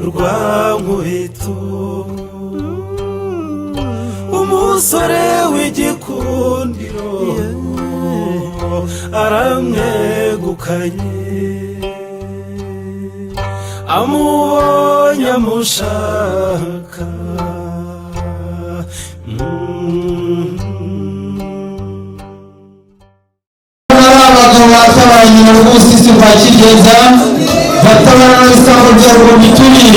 Rwa Nkubito, umusore w'igikundiro aramwegukanye, amubonye amushaka. Ari abagabo batabaye nyina Rwubusisi rwa Kigeza, batabara n'ibisambo bya Rwomituri,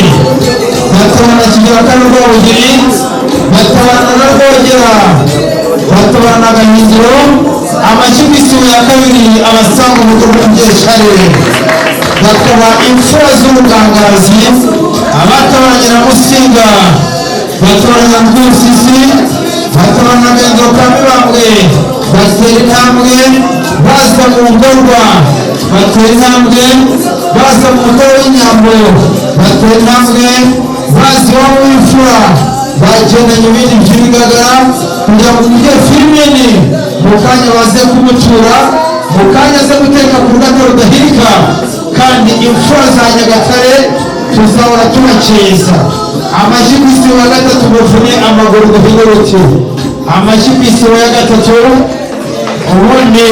batabara na Kigera kane Rwabugiri, batabara na Rwogera, batabara na Gahindiro. Amashyi ku isibo ya kabiri, abasanga urugo rw'umubyeshare bakaba imfura z'ubukangazi, abatabaranye na Musinga, batabaranye na Rwubusisi, batabara na Gahindiro ka Mibambwe, batera intambwe baza mu Ndorwa, batera intambwe baza mu Mutara w'Inyambo, batera intambwe baza iwabo w'imfura, bagendanye ibindi by'ibigagara kugira ngo umubyeyi Firimini mu kanya baze kumutura, mu kanya aze guteka ku ruganda rudahirika. Kandi imfura za Nyagatare tuzahora tubakeza. Amashyi ku isibo ya gatatu, muvune amaguru duhine uruti. Amashyi ku isibo ya gatatu, ubundi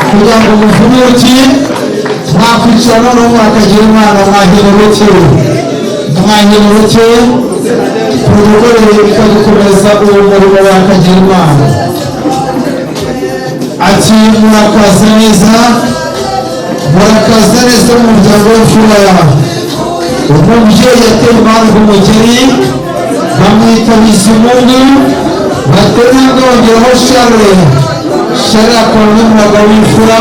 kugira ngo muvune uruti mwakwicara. Noneho mwakagira Imana, mwahina uruti, mwahina uruti, protokole ikadukomeza uwo murimo. Wakagira Imana ati: "Murakaza neza, murakaza neza mu muryango w'imfura." Umubyeyi yateye impamvu umugeni bamwita Bizimungu, batera intambwe bongeraho Charles. Charles akaba umwe mu bagabo b'imfura.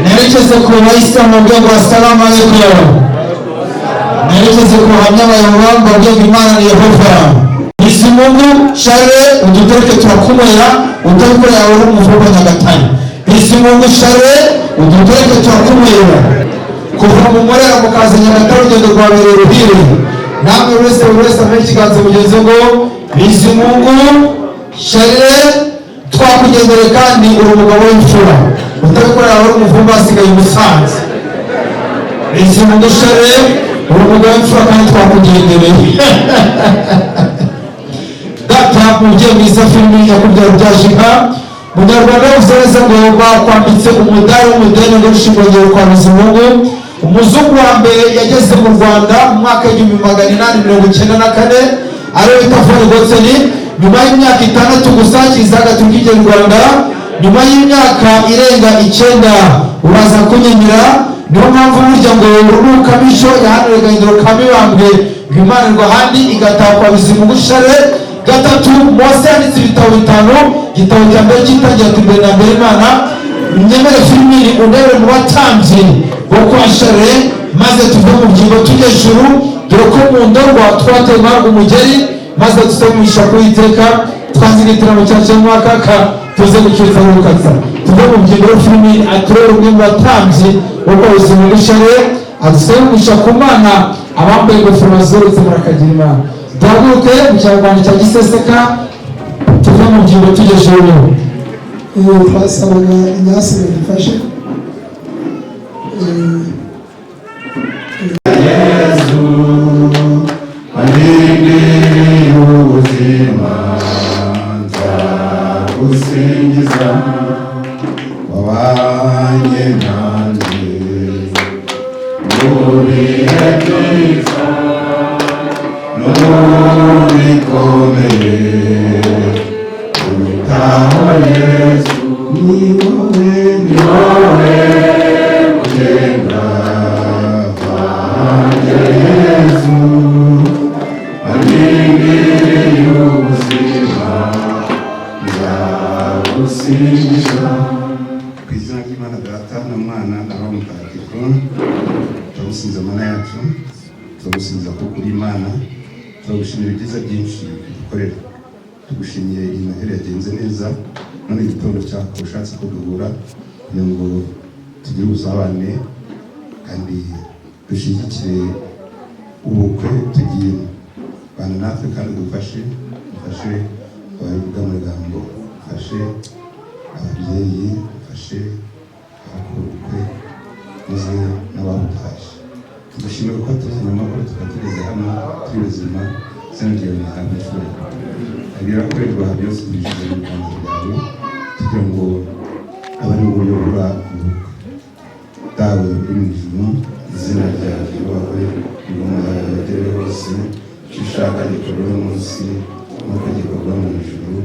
Nerekeze ku bayisilamu mu rwego wa salamu alaikum, nerekeze ku bahamya ba Yehova mbabwira ngo Imana ni Yehova. Bizimungu Charles, udutereke turakunywera, utabikora yawe uri umuvugo. Nyagatare, Bizimungu Charles, udutereke turakunywera. Kuva mu Murera mukaza Nyagatare, urugendo rwabereye ruhire. Namwe wese, buri wese amenya ikiganza mugenzi ngo: "Bizimungu Charles, twakugendere kandi uri umugabo w'imfura, utabikora yawe uri umuvumba hasigaye i Musanze." Bizimungu Charles, uri umugabo w'imfura kandi twakugendereye. Data, mubyeyi mwiza Filimi, nyakubyaha ubyaje inka, Munyarwanda yavuze neza ngo bakwambitse umudari w'umudeni ngo w'ishingiro kwa Bizimungu. Umuzungu wa mbere yageze mu Rwanda mu mwaka w'1894, ariwe bita Von Gotzen. Nyuma y'imyaka 6 gusa Kiliziya Gatolika igera mu Rwanda, nyuma y'imyaka irenga 9 uraza kunyemera. Niyo mpamvu burya ngo runukamisho yahanuriye Gahindiro ka Mibambwe ngo Imana ahandi igataha kwa Bizimungu Charles. Gatatu, Mose yanditse ibitabo bitanu. Igitabo cya mbere cy'itangira ati: "Mbere na mbere Imana." Nyemere Filimini undebe mu batambyi bo kwa Charles, maze tuve mu byimbo tujye ejuru, dore ko mu Ndorwa twateye impamvu umugeri, maze dusabe umugisha kuwiteka, twanze igitaramo cyacu cy'umwaka, tuze gucuruza n'urukatsa tuve mu byimbo. Filimini aturere umwe mu batambyi bo kwa Bizimungu Charles, adusabe umugisha ku Mana. Abambaye ingofero bazoretse, murakagira Imana. Duhaguruke mu Kinyarwanda cya giseseka, tuve mu byimbo tujye ejuru. Twasabaga inyasi badufashe. Yezu andindiriye ubuzima, nzagusingiza, wabanye nanjye mu bihe byiza no mu bikomeye, unyitaho. Yezu, ni wowe, ni wowe ugenga wanjye. Yezu andindiriye ubuzima, nzagusingiza. Ku izina ry'Imana Data na Mwana na Roho Mutagatifu, turagusingiza Mana yacu, turagusingiza kuko uri Imana, turagushimira ibyiza byinshi udukorera. Tugushimiye iyi Noheli yagenze neza, none igitondo cyako ushatse ko duhura kugira ngo tugire ubusabane kandi dushyigikire ubukwe tugiyemo. Bana natwe kandi dufashe, dufashe ababivuga amagambo, dufashe ababyeyi, dufashe abakora ubukwe maze n'ababutashye. Tugushimira ko tuzanye amahoro, tukaba tugeze hano turi bazima. Izina ryawe rihabwe icyubahiro. Ibirakorerwa aha byose tubishyize mu biganza byawe kugira ngo abe ari wowe uyobora ubukwe. Dawe uri mu ijuru, izina ryawe ryubahwe, ingoma yawe yogere hose, icyo ushaka gikorwe munsi nk'uko gikorwa mu ijuru.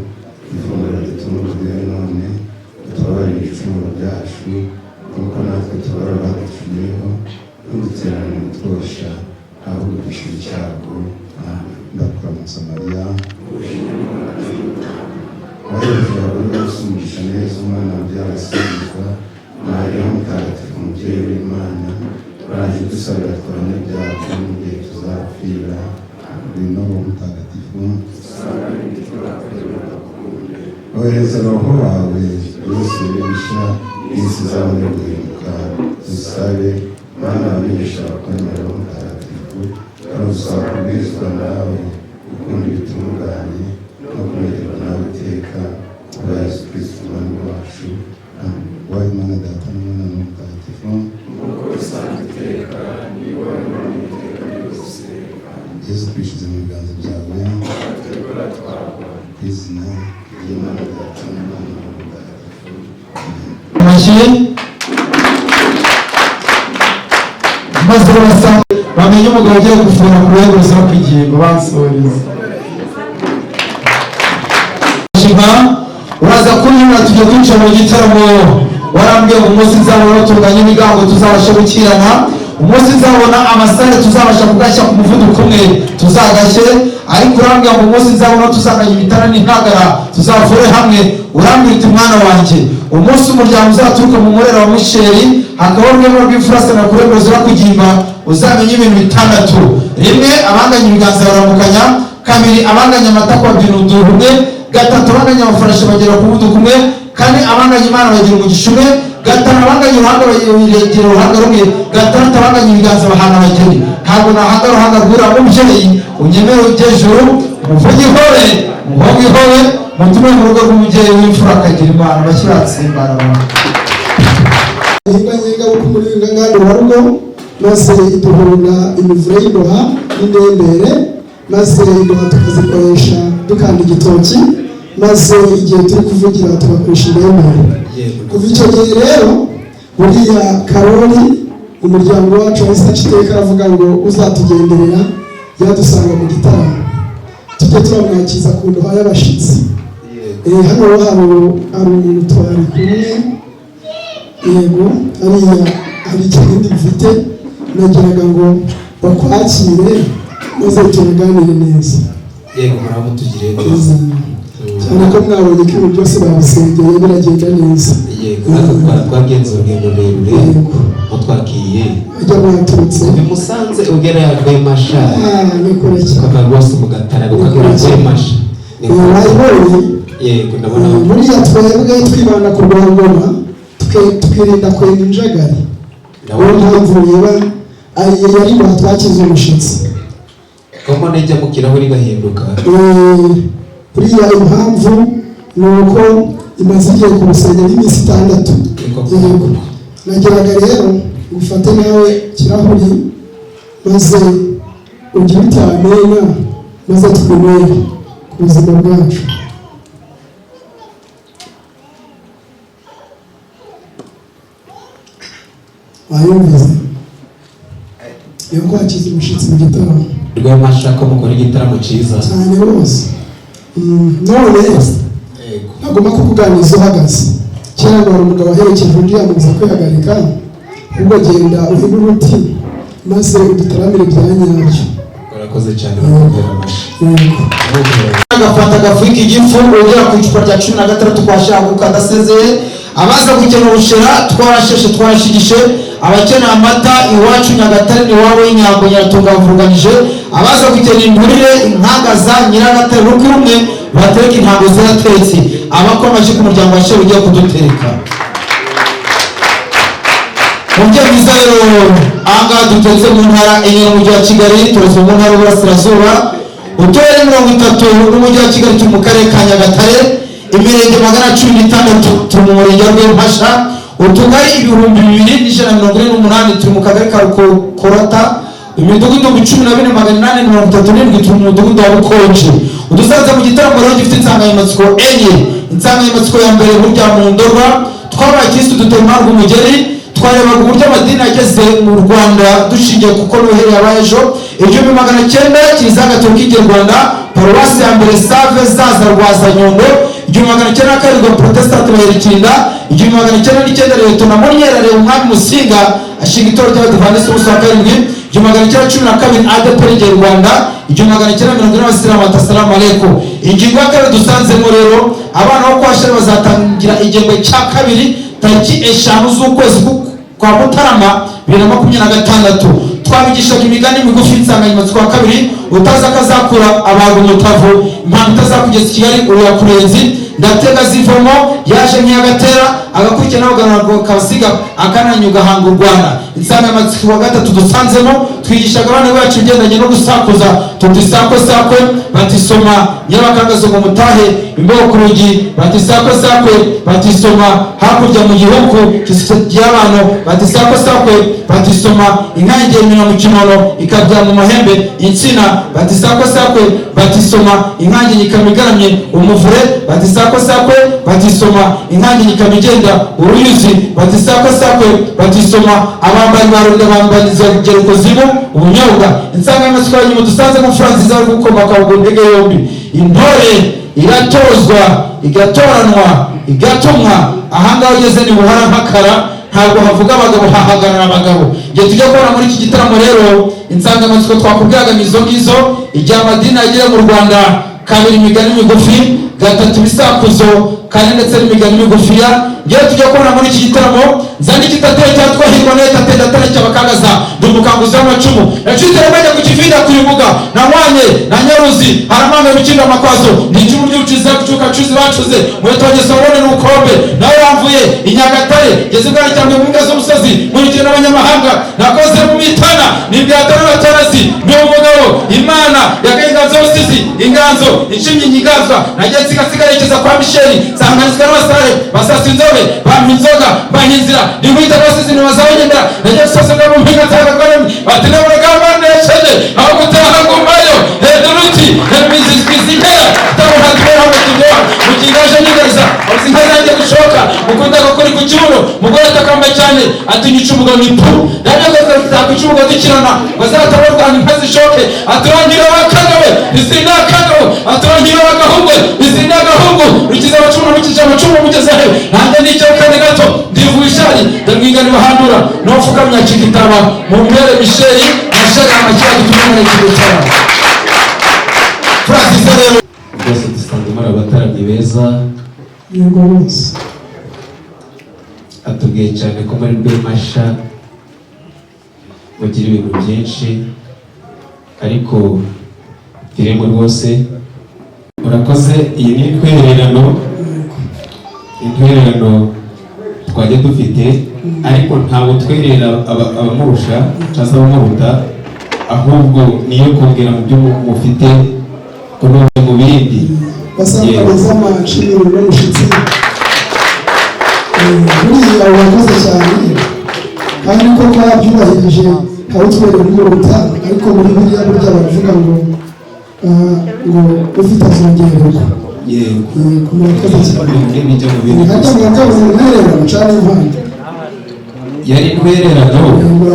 Ifunguro ridutunga none, utubabarire ibicumuro byacu nk'uko natwe tubara abaducumuyeho, ntudutererane mu bitwoshya, ahubwo udukize icyago. Amen. Ndakuramutsa Mariya, wahebuje abagore bose umugisha, neza umwana wabyara asingizwa. Mariya mutagatifu, umubyeyi w'Imana, uraje udusabira tw'abanyabyaha mu gihe tuzapfira. Ngwino Roho Mutagatifu, ohereza Roho wawe, byose bishya, isi izabone guhinduka. Dusabe. Mana wamenyesha abakwemera Roho Mutagatifu, turagusaba kubwirizwa nawe gukunda ibitunganye no kunogerwa nawe iteka, kubwa Yesu Kristo Umwami wacu. Amen. Wowe Imana Data n'Umwana na Mutagatifu, Yesu, twishyize mu biganza byawe, ku izina ry'Imana Data n'Umwana na Mutagatifu. Amashyi. Maze basanga bamenye umugabo ugiye gufura ku rwego ruzira kugingo bansoreza. Shima, uraza kunyura tujya kwinjira mu gitaramo. Warambwiye ngo umunsi nzabona tunganya ibigango tuzabasha gukirana, umunsi nzabona amasare tuzabasha kugashya ku muvuduko umwe tuzagashye, ariko urambwira ngo umunsi nzabona tuzanganya imitana n'intagara tuzavure hamwe. Urambwira uti mwana wanjye, umunsi umuryango uzaturuka mu Murera wa Musheri hakaba urwego rw'imfurasa na kurego ruzira kugimba, uzamenye ibintu bitandatu: rimwe, abanganya ibiganza baramukanya; kabiri, abanganya amata babyina uduha umwe; gatatu, abanganya amafarashi bagera ku muvuduko umwe; kane, abanganya Imana bagira umugisha umwe; gatanu, abanganya uruhanga bagira uruhanga rumwe; gatandatu, abanganya ibiganza bahana abageni. Ntabwo nahanga uruhanga rw'uriya mubyeyi. Unyemere ujye-juru, umuvuge ihore, umuhungu ihore, mutume mu rugo rw'umubyeyi w'imfura akagira Imana. Bashyira abantu. Ihingwa nyengabukungu muri ngandurarugo, maze iduhunda imivure y'indoha n'indembere, maze indoha tukazikoresha dukanda igitoki, maze igihe turi kuvugira tugakoresha indembere. Kuva icyo gihe rero, buriya Karori, umuryango wacu wahise aca iteka aravuga ngo uzatugenderera yadusanga mu gitaramo, tujye turamwakiza ku ndoha y'abashyitsi. Hano hari umuntu twari kumwe. Yego, hariya hari ikindi mfite, nagiraga ngo bakwakire maze tunaganire neza. Yego, muramutugiriye neza. Cyane ko mwabonye ko ibintu byose babisengeye biragenda neza. Yego, natwe twagenze urugendo rurerure mutwakiriye. Ajya mwaturutse Kuva i Musanze ugera Rwemasha. Ni kure cyane. Ukava rwose mu Gataraga ukagera Rwemasha. Ni kure. Wayibonye? Yego, ndabona. Buriya twebwe twibanda ku rwangoma, tukirinda kwenga injagari. Niyo mpamvu ureba yari ngo twakize umushyitsi. Ko mbona ijya mu kirahuri igahinduka? Buriya impamvu ni uko imaze igihe ku rusenge nk'iminsi 6. Yego, nagiraga rero ufate nawe kirahuri, maze ugire utamenya, maze twinywere ku buzima bwacu. Wayumvise iyo kwakiza umushyitsi mu gitaramo. Rwemasha ko mukora igitaramo cyiza. Cyane rwose. None ntagomba kukuganiriza uhagaze. Kera ngo hari umugabo aherekeje undi yamubuza kwihagarika, ubwo agenda uhindura uti maze udutaramire bya nyabyo. Urakoze cyane, bakomera amashyi. Yego. Agafata agafuka igifu ugera ku icupa rya 16 kwa Shaguka adasezeye. Abaza gukena ubushera twarasheshe twarashigishe, abakeneye amata iwacu Nyagatare ni iwabo y'inyambo Nyiratunga bavuruganije, abaza gukena inturire inkangaza Nyiragatare rukurumwe batereka intango ziratetse, abakoma amashyi ku muryango wa Sheru ugiye kudutereka. Mubyeyi mwiza rero, ahangaha dutetse mu ntara enye n'umujyi wa Kigali, turetse mu ntara y'Uburasirazuba, uturere 30 n'umujyi wa Kigali, turi mu karere ka Nyagatare, imirenge 116, turi mu murenge wa Rwempasha, utugari 2148, turi mu kagari ka Rukorota. Imidugudu 14,837, turi mu mudugudu wa Bukonje. Udusanze mu gitaramo rero gifite insanganyamatsiko enye. Insanganyamatsiko ya mbere, burya mu Ndorwa twabaye kirisitu, dutema umugeri. Twarebaga uburyo amadini ageze mu Rwanda, dushingiye kuko Noheli yabaye ejo. 1900, Kiliziya Gatolika igiye Rwanda, paruwasi ya mbere Save Zaza Rwaza Nyundo. 1907, Protesitanti Baherikinda. 1909, Leta Munyera areba umwami Musinga, ashinga itorero ry'Abadivantisiti umunsi wa karindwi. 1912, ADEPR igiye Rwanda. 1940, Abasilamu bati asalamu alaikum. Ingingo ya kabiri dusanzemo rero, abana bo kwa Sheri bazatangira igihembwe cya kabiri tariki 5 z'ukwezi kwa Mutarama 2026. Twabigishaga imigani migufi. Insanganyamatsiko ya kabiri, utazi akazakura abaga umutavu, impamvu itazakugeza i Kigali urira kurenzi, ndatega zivamo yaje nk'iyagatera agakurikira n'abaganga kasiga akananyu gahanga u Rwanda. Insanganyamatsiko ya gatatu dusanzemo, twigishaga abana bacu ibigendanye no gusakuza, tuti sakwe sakwe, bati soma, nyirabakangazo ngo mutahe, imbeho ku rugi, bati sakwe sakwe, bati soma, hakurya mu gihugu cy'abantu, bati sakwe sakwe, bati soma, inka igemera mu kimono ikabya mu mahembe, insina, bati sakwe sakwe, bati soma, inkange ikaba igaramye, umuvure, bati sakwe sakwe, bati soma, inkange ikaba igenda, uruyuzi, bati sakwe sakwe, bati soma, abambari barunda bambariza rugero kuzimu, ubunyobwa. Insanganyamatsiko ya nyuma dusanzemo, mfura nziza yo gukoma akabuguru intege yombi, intore iratozwa, igatoranwa, igatumwa. Ahangaha ugeze ni buhara mpakara, ntabwo havuga abagabo, hahagarara abagabo. Igihe tujya kubona muri iki gitaramo rero, insanganyamatsiko twakubwiraga ni izo ngizo: igihe amadini agera mu Rwanda, kabiri imigani migufi, gatatu ibisakuzo, kane ndetse n'imigani migufiya. Ngewe tujya kubona muri iki gitaramo, nzana ikitateye cya Twahirwa neta tenda tare cyabakagaza, ndi umukanguzi w'amacumu, nacitse remenya ku kivinda ku ibuga nanywanye na Nyaruzi haramanga imikindo amakwazo, ndi icumu ry'ubucuzi gucuka cuzi bacuze muheto sobone n'ubukombe, nawe yamvuye i Nyagatare ngeze bwana cyangwa mu mbwa z'umusozi nkurikije n'abanyamahanga, nakoze mu mitana nibwatana n'abatarasi, ndi umugabo Imana yakaye inganzo y'ubusizi, inganzo inshinyi nyiganzwa, nagiye nsiga yerekeza kwa Misheli, nsanganizwa n'abasare basasa inzobe, bampa inzoga mbaha inzira, ndikubita abasizi ntibazabagendera, nagiye gusoza mu mpinga nsanga bati n'urugamba nesheje aho gutaha ngumayo heduruti hemizizwizinkera tabuhatweho mukingaje nyigariza inka zanjye gushoka mukunda gukora ku kibuno. Mugore atakamba cyane ati nyica umugabo ni pu ndabyo kwica umugabo dukirana bazatabarwana inka zishoke, aturangira abakagawe izinda akagawe, aturangira abagahungu izinda agahungu, rukiza amacumu mukije amacumu mugeze he nanjye nicyo kandi gato ndivuye ishari ndamwigana bahandura nopfukamya kigitaba mu mbere Misheli Misheli amakira dutumwe kigitaba. Francis rero rwose dusanzwe muri abataramyi beza. Yego rwose. Atubwiye cyane ko muri Rwemasha mugira ibintu byinshi, ariko irembo rwose murakoze. Iyi ni intwererano, intwererano twajya dufite, ariko ntabwo twerera abamurusha cyangwa se abamuruta, ahubwo niyo kongera mu byo mufite kunoza mu bindi. Basanga beza amashimiro n'umushyitsi buriya urakoze cyane, kandi koko yabyubahirije, ntawutwerera umuruta, ariko muri biriya burya baravuga ngo ngo ufite azongererwa. Yego. Yego, murakoze cyane. Bimwe bijya mu bindi. Harya murakabuze intwererano cyangwa impano? Yari intwererano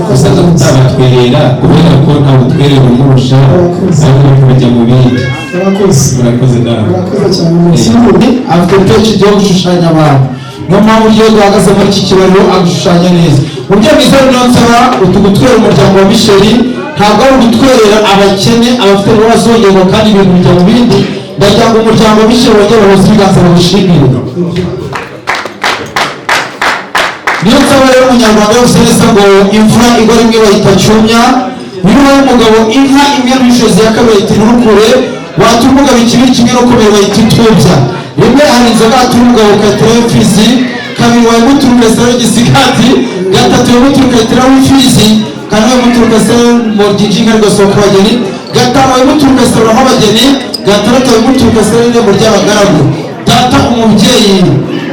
gusa tutabatwerera kubera ko ntabwo twerera umurusha, ariko bijya mu bindi. Murakoze. Murakoze nawe. Murakoze cyane murakoze. Afite ibitekerezo byo gushushanya abantu, niyo mpamvu iyo duhagaze muri iki kibariro agushushanya neza. Mu byo mwiza niyo nsaba utugutwera umuryango wa Misheli, ntabwo ari ugutwerera abakene, abafite bazongerwa kandi ibintu bijya mu bindi. Ndagira ngo umuryango wa Misheli wongere bahuze ibiganza bawushimire. Niyo nsaba rero umunyarwanda wese neza ngo imvura igwa rimwe bayita cyumya, niba umugabo inka imwe n'ishozi ya kabiri bayita inturukure, watura umugabo ikibiri kimwe no kubera bayita itubya. Rimwe hari inzoga watura umugabo ukayiteraho imfizi, kabiri wayimutura ugasiraho igisigati, gatatu wayimutura ukayiteraho imfizi, kane wayimutura ugasiraho mu ryinjinga rigasohoka abageni, gatanu wayimutura ugasiraho abageni, gatandatu wayimutura ugasiraho irembo ry'abagaragu. Data umubyeyi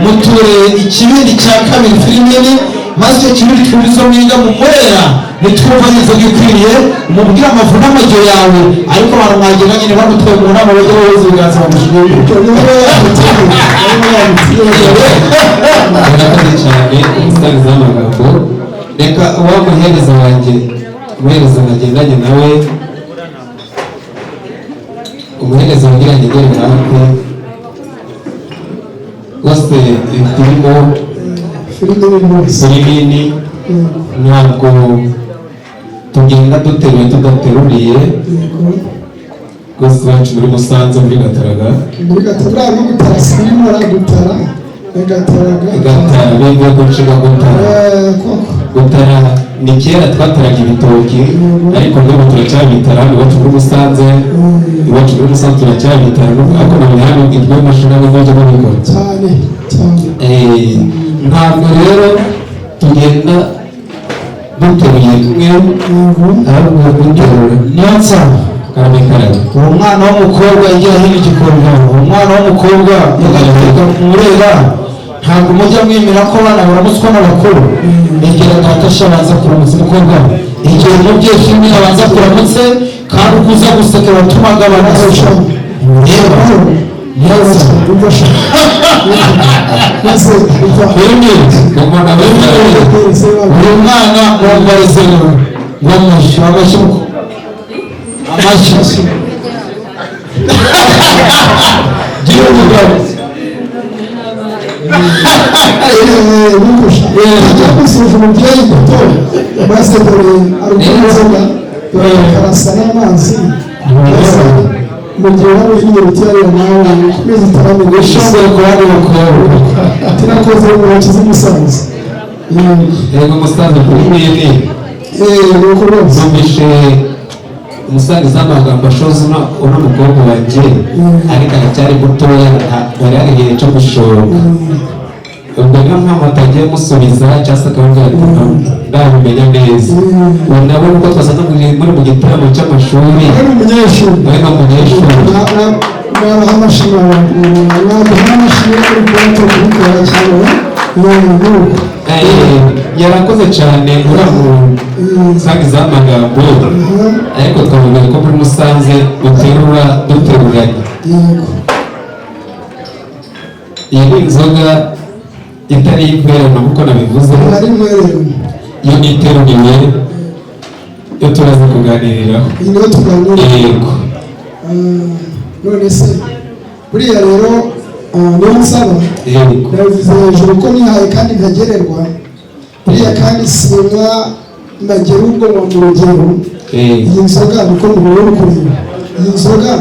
muture ikibindi cya kabiri firimini. Maze icyo kibindi twumva mwiga mu Murera, nitwumva n'inzoga ikwiriye, umubwire amavu n'amajyo yawe. Ariko abantu mwagenda nyine bagutwaye mu nama, bajya bohereza ibiganza bamushimire. Murakoze cyane, umusangiza w'amagambo. Reka uwa muhereza wanjye, umuhereza nagendanye nawe, umuhereza wagira ngegere hafi rwose. Turimo filimi, ntabwo tugenda duteruye tudateruriye rwose. Iwacu muri Musanze, muri Gataraga. Muri Gatara no gutara, sinimo gutara na Gataraga. Gatara bivuye ku nshinga gutara. Koko. Gutara ni kera twataraga ibitoki, ariko n'ubu turacyabitara hano iwacu muri Musanze. Iwacu muri Musanze turacyabitara, ariko nabonye hano irw'amashuri amwe bajya babikora. Cyane cyane. Ntabwo rero tugenda duteruye kumwe, ahubwo duterura. Nyanza. Karame, karame. Uwo mwana w'umukobwa igira hino igikorwa, uwo mwana w'umukobwa yagateka mu Murera. Ntabwo mujya mwemera ko abana baramutswa n'abakuru. Egera data sha, abanza kuramutsa umukobwa. Egera umubyeyi filime, abanza kuramutse, kandi uko uza guseka batumaga banasha. Reba neza. Maze umva. Filime umuntu aba Uyu mwana mwambarize ngo amashyi, amashyi, amashyi. Gira umugabo. Tujya gusuhuza umubyeyi muto, maze dore arukora inzoga, dore karasa n'amazi. Maze mu gihe waba uri utiyarira nawe ukomeze utaramenya. Wishongore ku bandi bakobwa. Turakoze mu ntoki z'umusaza. Yego musaza, kuri mwene. Nuko rwose. Numvise umusangiza w'amagambo ashoza uno mukobwa wanjye, ariko aracyari mutoya, ntari hari igihe cyo gushoka. Ubwo niyo mpamvu atagiye musubiza cyangwa se akamubwira ati ndabimenya neza. Ubu nabo nuko twasanze muri mu gitaramo cy'amashuri. Ari umunyeshuri. Nawe ni umunyeshuri. Nabaha amashyi, nabaha amashyi uri kubona kubikora cyane, nuko. Yarakoze cyane uriya musangiza w'amagambo, ariko twavuga ko muri Musanze duterura duteruranye. Yego. Iyi ni inzoga itari iy'intwererano nk'uko nabivuze. Ari intwererano. Iyo ni iteruriye, yo turaza kuganiriraho. Iyi niyo tuganira. Yego. None se buriya rero, niyo nsaba. Yego. Nabivuze hejuru ko nihaye kandi nkagererwa buriya, kandi sinywa nagera ubwo ngo mu rugero. Iyi nzoga niko mubibona kureba iyi nzoga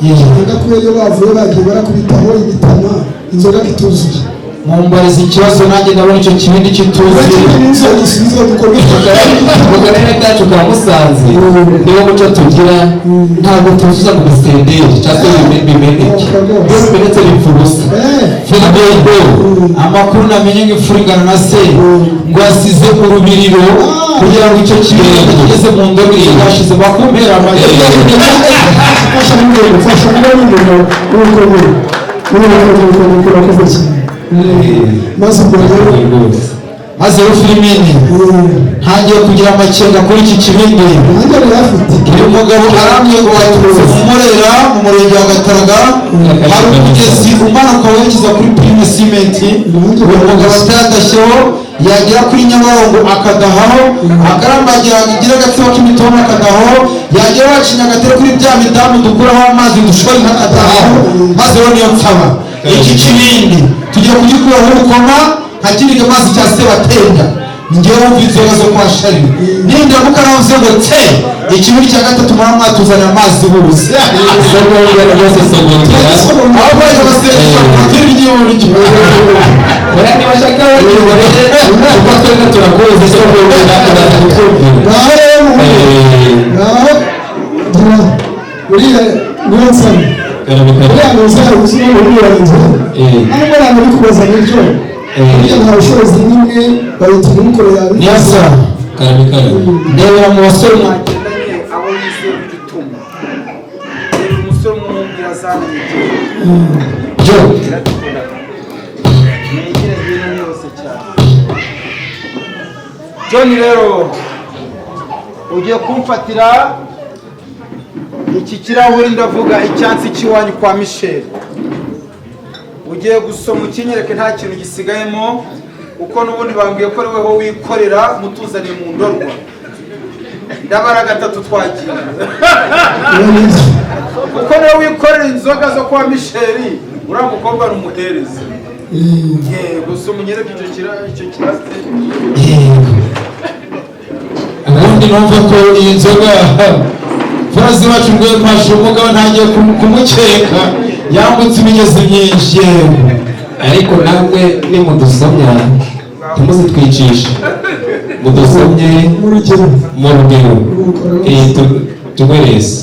yenda kubera iyo bavuye bagiye barakubitaho imitama, inzoga ituzuye. Mumbariza ikibazo, nanjye ndabona icyo kibindi kituzuye. Inzoga isubizo dukomeze. Mu karere kacu ka Musanze niwo muco tugira, ntabwo tuzuza ngo bisendere cyangwa se bimeneke. Iyo bimenetse bipfa ubusa. Filiberto, amakuru namenye ngo imfura ingana na se, ngo yasize urubiriro kugira ngo icyo kibindi kigeze mu ndobo cyashize bakumpera amashyi. Fasha n'urwego, fasha kuba n'umugabo nuko nuko nuko nuko urakoze cyane. Maze ubwo rero Rwose. Maze rero Filimini, ntangiye kugira amakenga kuri iki kibindi. Nanjye afite. Uyu mugabo aramye ngo waturutse mu Murera, mu murenge wa Gataraga, hari umugezi umanuka werekeza kuri Prime Simenti. Uyu mugabo atayadashyeho, yagera kuri Nyabarongo akadahaho, akarambagira agira agatsiko k'imitoma akadahaho, yagera wacu Nyagatare kuri bya midamu dukuraho amazi dushora inka akadahaho. Maze rero niyo nsaba, iki kibindi tugiye kugikuraho urukoma nka amazi cya Sebatenda. Njyewe wumva inzoga zo kwa Shari, nindamuka navuze ngo te ikibindi cya gatatu, muraba mwatuzanira amazi buze. Sogongera rwose, sogongera. Aho baje basengesha ku idini ry'iburyo. Oya, niba ashaka bakibonere kuko twebwe turakuzi, sogongera uraza kutubwira. Ngaho rero muhungu, ngaho gira uriya niyo nsaba. Karame, karame. Uriya ntuza uzi n'ubu inzoga. Nubwo ntabwo ari kubaza nibyo, buriya nta bushobozi n'imwe bahita umukorera. Neza. Karame, karame. Ndebera mu basore mwagendanye abo yizeye ugituma, reba umusore umwumvira azamwegera byo negere hino yose cyane. John, rero ugiye kumfatira iki kirahuri, ndavuga icyansi cy'iwanyu kwa Michel. Ugiye gusoma ukinyereke, nta kintu gisigayemo, kuko n'ubundi bambwiye ko ari weho wikorera mutuzaniye mu ndorwa. Ndabara gatatu, twagiye, kuko niwe wikorera inzoga zo kwa Michel. Uriya mukobwa ni umuhereza. Yego, soma unyereke icyo kirahuri. Ubundi numva ko iyi nzoga furazi wacu rwepashe umugabo ntangiye kumukeka yambutse imigezi myinshi. Yego. Ariko namwe nimudusomya ntimuzitwicishe, mudusomye mu rugero. Mu rugero. Tunywereze,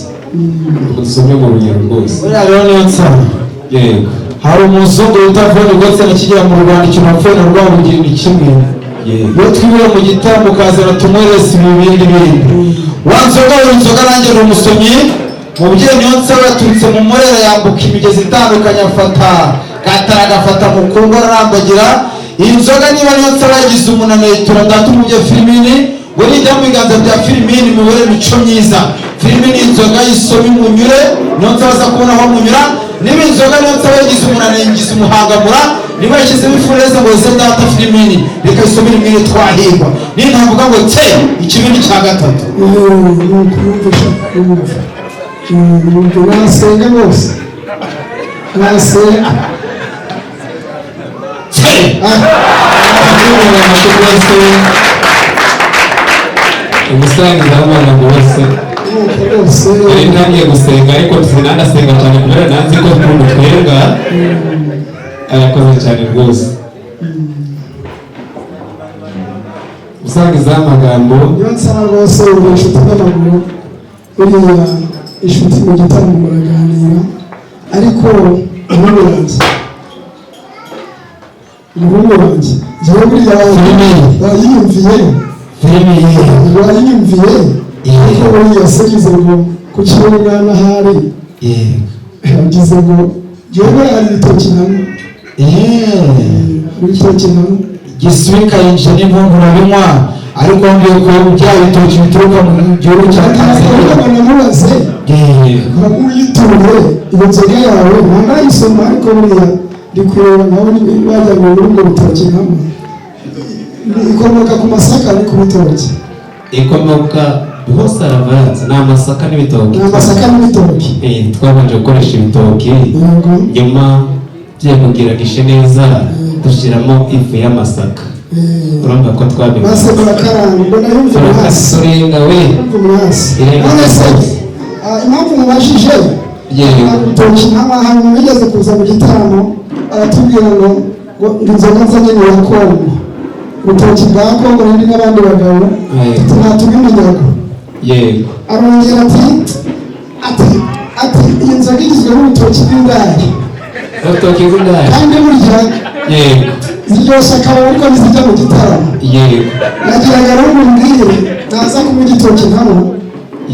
mudusomye mu rugero rwose. Buriya rero niyo nsaba. Yego. Hari umuzungu wita Von Gotse akigera mu Rwanda, ikintu apfuye na Rwabugiri ni kimwe. Yego. Iyo twibura mu gitaramo ukazana tunywerese ibi bindi bindi wa nzoga, buri nzoga, nanjye ni umusomyi. Mubyeyi niyo nsaba yaturutse mu Murera, yambuka imigezi itandukanye, afata Gatara, agafata Mukungu, ararambagira. Iyi nzoga niba niyo nsaba yagize umunaniro, yitura data umubyeyi Filimini ngo nijya mu biganza bya Filimini mubere imico myiza. Filimini inzoga yisome munyure, niyo nsaba aza kubona aho munyura. Niba inzoga niyo nsaba yagize umunaniro, ngize umuhangamura, niba yashyizemo ifureze ngo ze data Filimini reka isomere imwe twahirwa, nintavuga ngo tse ikibindi cya gatatu. Nuko nasenga rwose, nasenga. Tse. Umusangiza w'amagambo wose. Nuko rwose. Nari ntangiye gusenga, ariko sinanasenga cyane kubera nanzi ko ukuntu twenga. Arakoze cyane rwose umusangiza w'amagambo. Niyo nsaba rwose, uri inshuti n'amaguru, buriya inshuti mu gitaramo muraganira, ariko umuhungu wanjye, umuhungu wanjye njyewe buriya wayiyumviye. Filimi. Wayiyumviye, ariko buriya se ngize ngo kuki uwo mwana ahari ngize ngo njyewe hari ibitoki hamwe, hari ibitoki hamwe. Gisubika yinjira n'impungura binywa, ariko wambwiye ko bya bitoki bituruka mu gihugu cya Tanzania. Ariko namubaze uyituye iyo nzoga yawe ntanayisoma, ariko buriya ndi kureba nawe wajya ngo muri ubwo butoki hamwe ikomoka ku masaka, ni ku bitoki. Ikomoka hose aravanze, ni amasaka n'ibitoki. Ni amasaka n'ibitoki. Twabanje gukoresha ibitoki, nyuma tugiye kugira gishe neza dushyiramo ifu y'amasaka. Urumva ko Maze twabivanze. murakaranga, ubwo nayumva umwasi. Turakasorenga we. Yumva umwasi. Irenga. None se impamvu mubajije, urutoki nk'aba hanyuma yigeze kuza mu gitaramo aratubwira ngo inzoga nzanye ni iya Kongo, urutoki bwa Kongo n'indi n'abandi bagabo ntatuma iminyago. Arongera ati iyi nzoga igizwe n'urutoki bw'indaya. Urutoki rw'indaya. Kandi burya ziryoshya akabari, ariko ntizijya mu gitaramo. Nagiraga rero ngo mbwire naza kunywa igitoki nkabo,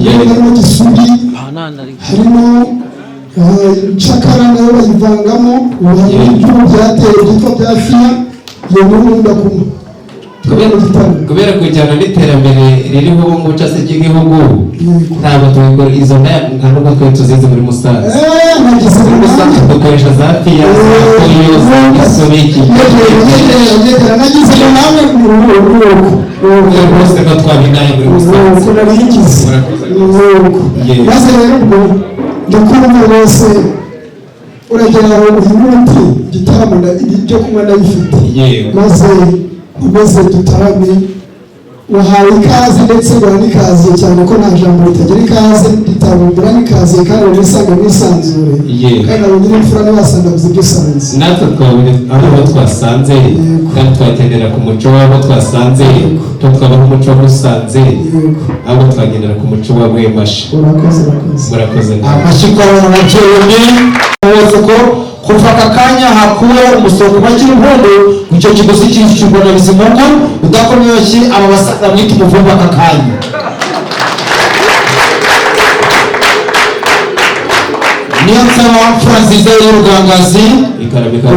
harimo gisubi, harimo incakara nayo bayivangamo, ubu harimo ibyubu byateye byitwa bya fiya, iyo niyo nkunda kunywa. Kubera kujyana n'iterambere ririho ubu ngubu cyangwa se ry'igihugu, ntabwo tubikora izo ndaya, nta nubwo twari tuzizi muri Musanze. Nagize Muri Musanze dukoresha za fiya, za toyo, za gisobeki. Nyegera, nagize ngo namwe nuko. Rwose ko twabinaye muri Musanze. Nuko narigize nuko. Maze rero ubwo ndakumva rwose, uragera aho uhindura uti igitaramo ibyo kunywa ndabifite. Maze umaze dutarame, wahawe ikaze, ndetse guha n'ikaze cyane ko nta jambo ritagira ikaze ritabumbura n'ikaze, kandi wisanga mwisanzure. Kandi abo nyir'imfura ntibasandaguza ibyo usanze. Natwe twabonye aho twasanze, kandi twagendera ku muco w'abo twasanze. Twabaho umuco wa Musanze, ahubwo twagendera ku muco wa Rwemashi. Urakoze, urakoze. Murakoze. Amashyi kwa ababyeyi bose ko kuva aka kanya hakuweho umusoro ku bakiri impundu, icyo kiguzi cyishyurwa na Bizimungu udakomye amashyi. Aba basaza mwita umuvumba aka kanya. Niyo nsaba mfura nziza y'urugangazi,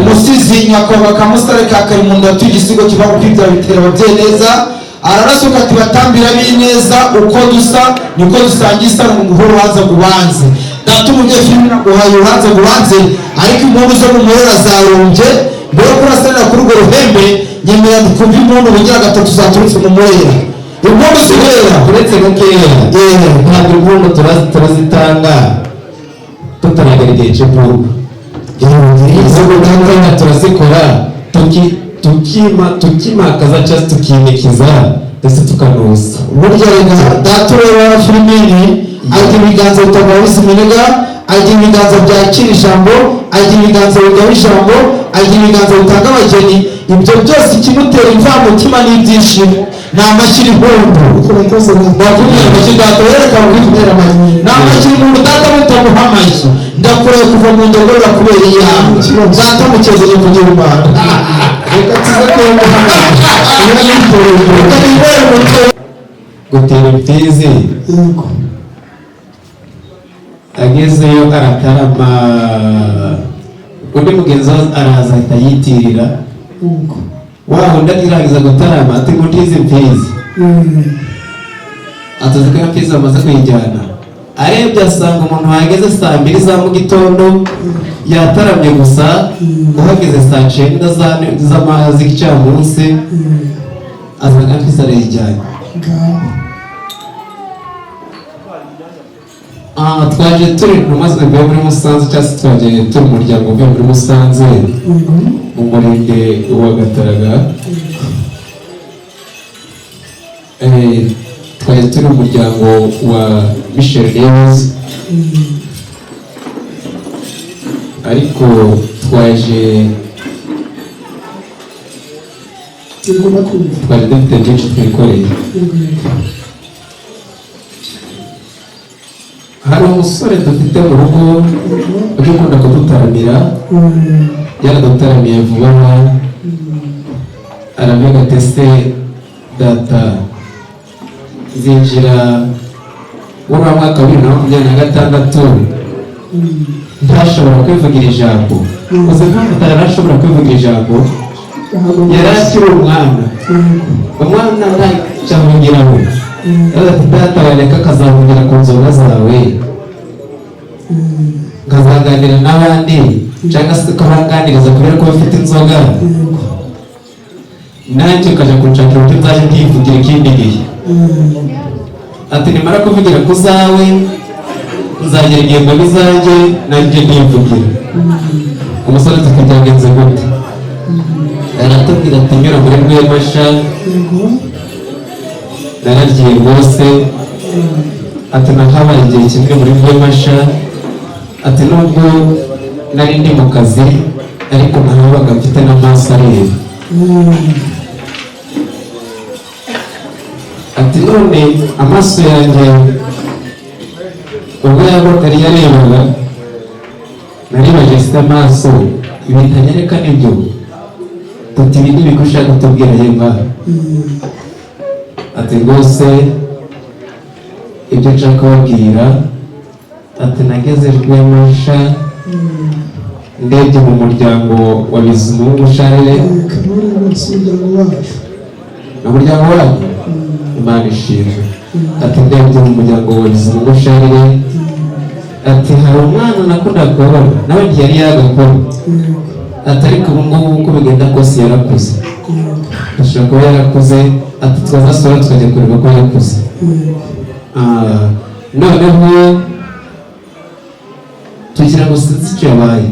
umusizi nyakubahwa Kamusare ka Karimunda, watuye igisigo kiva mu kwibya bitera ababyeyi neza. Ararasuka ati batambira b'ineza, uko dusa niko dusangiye isano, ngo nguhe urubanza ngubanze. Data umubyeyi Filime, nguhaye urubanza ngubanze, ariko impundu zo mu Murera zarumbye. Mbere yo kurasanira kuri urwo ruhembe, nyemera twumve impundu bugira gatatu zaturutse mu Murera, impundu z'Umurera. Uretse gakeya, ntabwo impundu turazitanga tutaragera igihe cy'impundu. Izo gutanga turazikora tukimakaza cyangwa tukinikiza, ndetse tukanoza. Burya reka data, ureba Filimini agira ibiganza bitagabiza iminega, agira ibiganza byakira ijambo, agira ibiganza bigaba ijambo, agira ibiganza bitanga abageni. Ibyo byose ikimutera imvamutima n'ibyishimo ni amashyira impundu. Urakoze. Bakumira amashyi data, wereka bakumira amashyi, ni amashyira impundu. Data, mutamuha amashyi, ndakureba kuva mu ndogorora kubera iyawe. Data mukezanye kugira Imana. Reka tuze kuyamuha. Reka nibere umutwe. Gutera imfizi. Yego. Agezeyo aratarama, undi mugenzi we araza ahita yitirira. Yego. Wa wundi akirangiza gutarama ati ngo ntizi imfizi, atuzi ko iyo mfizi bamaze kuyijyana. Arebye asanga umuntu wahageze saa 2 za mu gitondo yataramye gusa, uhageze saa 9 z'igicamunsi asanga mfizi arayijyanye. Ngaho. Twaje turi intumwa zivuye muri Musanze, cyangwa se twaje turi umuryango uvuye muri Musanze, mu murenge wa Gataraga. Twaje turi umuryango wa Michel News, ariko twaje Yego, ndakumva. Twaje dufite byinshi twikoreye. Yego yego. Hari umusore dufite mu rugo ujya ukunda kudutaramira, yaradutaramiye vuba aha, aravuga ati: "Se data, nzinjira muri wa mwaka wa 2026 ntashobora kwivugira ijambo." Uzi impamvu atarashobora kwivugira ijambo? Yari akiri umwana. Umwana ntacyo avugiraho. Yaravuze ati: "Data, wareka akazavugira ku nzoga zawe, nkazaganira n'abandi, cyangwa se ukabanganiriza kubera ko bafite inzoga, nanjye ukajya kunshakira uburyo nzajya ndivugira ikindi gihe." Ati: "Nimara kuvugira ku zawe, nzagera igihe mbona izanjye, nanjye ndivugira." Umusore ati: "Byagenze gute?" Aratubwira ati: "Nyura muri Rwemasha naragiye rwose." Ati: "Nahabaye igihe kimwe muri Rwemasha." Ati: "Nubwo nari ndi mu kazi, ariko nahabaga mfite n'amaso areba." Ati: "None amaso yanjye ubwo yari yarebaga, naribaje se amaso ibintu anyereka nibyo?" Tuti: "Ibi ni ibiki ushaka kutubwira yemba?" Ati: "Rwose ibyo nshaka kubabwira," ati, "nageze Rwemasha, ndebye mu muryango wa Bizimungu Charles." Karori rwose, umuryango wacu. Ni umuryango wanyu, Imana ishimwe. Ati: "Ndebye mu muryango wa Bizimungu Charles," ati, "hari umwana nakundaga kubona, nawe ntiyari yagakura," ati, "ariko ubu ngubu uko bigenda kose yarakuze, ashobora kuba yarakuze." Ati: "Twazasura tukajya kureba ko yakuze." Noneho tugira ngo sinzi icyo yabaye.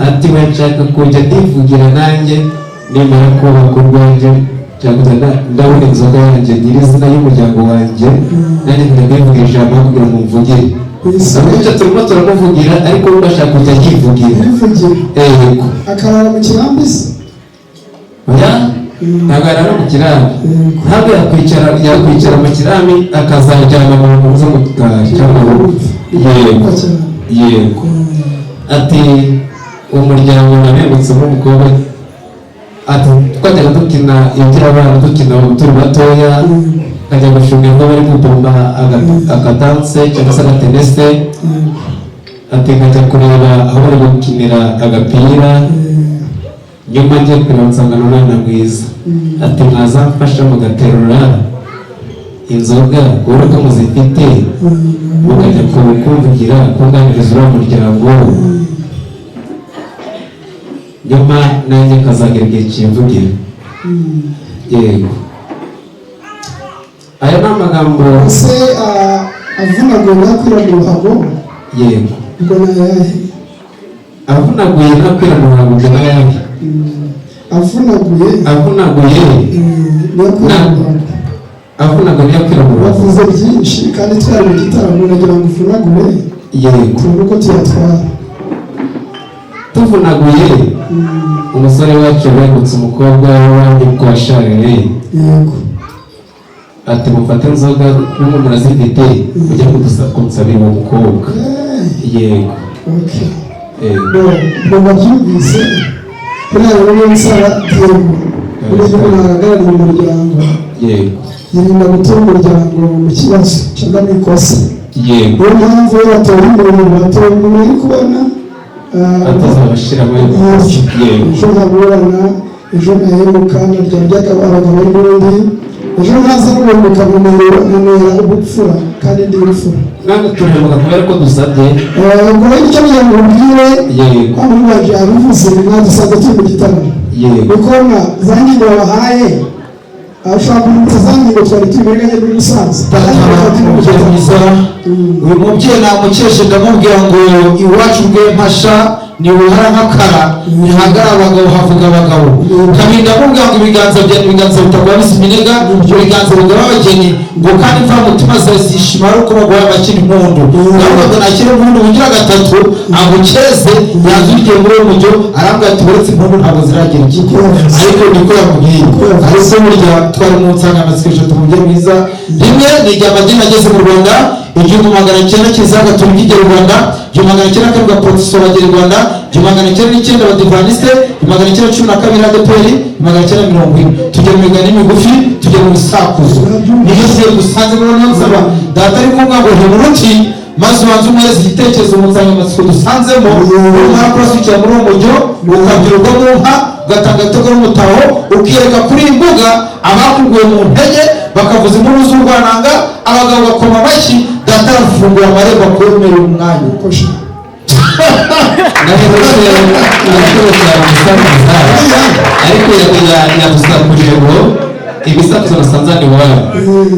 Ati: "We nshaka kujya ndivugira nanjye nimara kubaka urwanjye, nshaka kujya ndabona inzoga yanjye nyirizina y'umuryango wanjye, nanjye nkajya ndivugira ijambo kugira ngo mvugire." Icyo turimo turamuvugira, ariko we ashaka kujya yivugira. Yivugira. Yego. Akarara mu kirambi se? Oya, ntabwo yarara mu kirambi. Ntabwo yakwicara mu kirambi, akazaryama mu nzu mu gikari cyangwa mu rugo. Yego yego. Ati: "Umuryango nabengutse umukobwa," ati, "twajyaga dukina iby'abana, dukina turi batoya, nkajya gushunga inka bari gupomba akadanse cyangwa se agatenese," ati, "nkajya kureba aho bari gukinira agapira." Nyuma ngiye kureba nsanga ni umwana mwiza, ati mwazamfasha mugaterura inzoga kubera ko muzifite, mukajya kumvugira, kunganiriza uriya muryango, nyuma nanjye nkazagera igihe kimvugira. Yego, aya ni amagambo. Ese avunaguye nakwira mu ruhago? Yego. Ubwo ni ayahe? Avunaguye nakwira mu ruhago, ubwo ni ayahe? Avunaguye. Avunaguye. Nakwira mu ruhago. Avunaguye nakwira mu ruhago. Bavuze byinshi kandi twari mu gitaramo, nagira ngo uvunagure. Yego. Tubone uko tuyatwara. Tuvunaguye, umusore wacu yabengutse umukobwa w'abandi kwa Sharire. Ati mufate inzoga n'umwe murazifite, mujye kunsabira uwo mukobwa. Yego. Yego. Ngo babyumvise kuriya rero, niyo nsaba Diego, buriya umuntu ahagarariye umuryango yirinda gutura umuryango mu kibazo cyangwa mu ikosa. Niyo mpamvu iyo batora umuntu, batora umuntu uri kubona atazabashiramo. Ejo nkaburana, ejo nkahemuka, nkarya abagabo n'ubundi, ejo nkaza n'ubuhemuka nkanera ubupfura kandi ndi imfura. Ntabwo turahemuka kubera ko dusabye. Ubwo rero icyo ngira ngo ubwire wa muhungu waje yabivuze, mwadusabye turi mu gitaramo. Ukabona za ngingo babahaye, ushobora kunyibutsa za ngingo twari turi muri ganya muri Musanze? Umubyeyi mwiza, uyu mubyeyi namukeshe, ndamubwira ngo iwacu rwempasha ni uruhara nk'akara, ntihagara abagabo havuga abagabo. Kabiri ndamubwira ngo ibiganza byanjye, ibiganza bitagwabisa iminega, ibiganza bigaba abageni, ngo kandi mva mutima zawe zishima ari uko baguhaye amakiri impundu. Ndavuga ngo nakire impundu ugira gatatu agukeze yazurikiye muri uwo mujyo. Arambwira ati uretse impundu ntabwo ziragera ikigo, ariko niko yamubwiye. Ariko burya twari mu nsanganyamatsiko eshatu, mubyeyi mwiza. Rimwe ni igihe amadini ageze mu Rwanda, 1900 Kiliziya Gatolika igera i Rwanda, 1902 Abaporotesitanti bagera i Rwanda, 1909 Abadivantisite, 1912 ADEPR, 940. Tujya mu migani migufi, tujya mu bisakuzo, niyo tugiye dusanze muri niyo nsaba data ari kumwe ngo hemura uti maze ubanze umuhereze igitekerezo mu nsanganyamatsiko dusanzemo. Numara kurasukira muri uwo mujyo, ukabyiruka mu nka, ugatanga agatego n'umutaho, ukiyereka kuri iyi mbuga abakuguye mu ntege bakavuza inkuru z'urwananga, abagabo bakoma amashyi, data arafungura amarembo akwemera umwanya. Ariko yadusakuje ngo ibisakuzo nasanze hano iwanyu,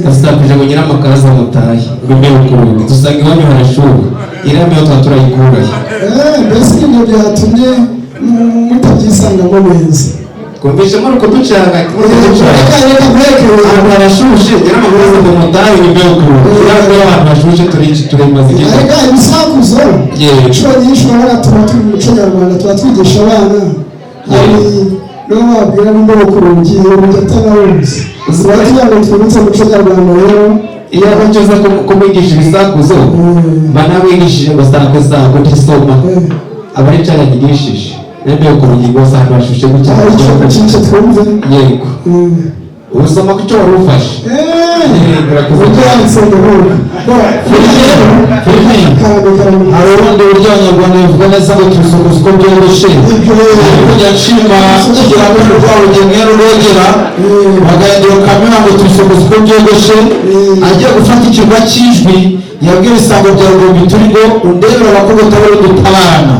yadusakuje ngo nyiramakaraza mutahe, ngo imbeho ku rugi dusanga iwanyu harashuha, iriya mbeho tuba turayikurahe? Mbese ibyo byatumye mutabyisangamo neza? Twumvise muri kuducanga, muri kuducanga. Reka mureke. Ahantu harashushe, nyiramakaraza ngo mutahe, ngo imbeho ku rugi, iriya mbeho ahantu hashushe turimaze igihe. Reka ibisakuzo, inshuro nyinshi urabona tuba turi mu muco nyarwanda, tuba twigisha abana. Hari n'uwo wabwira n'imbeho ku rugi, urugi atanawuzi, tuba tugira ngo twibutse umuco nyarwanda rero. Iyo ugeze kumwigisha ibisakuzo, mba namwigishije ngo sakwe sakwe ntisoma, aba ari cyo yigishije n'imbeho ku rugi rwose ahantu hashushe gutya. Hari icyo cyica twumve. Yego, usoma ku cyo wari ufashe. Uburyo yanditse ndahuka. Hari ubundi buryo Abanyarwanda bivuga neza ngo tubisokoza uko byoroshye, ariko njya nshima kigira ngo Rwabugeni rurogera bagahindura kamera ngo tubisokoza uko byogoshe. Agiye gufata ikirwa cy'Ijwi, yabwiye ibisambo bya Rugombi turi ngo undebere abakobwa utabona dutabarana.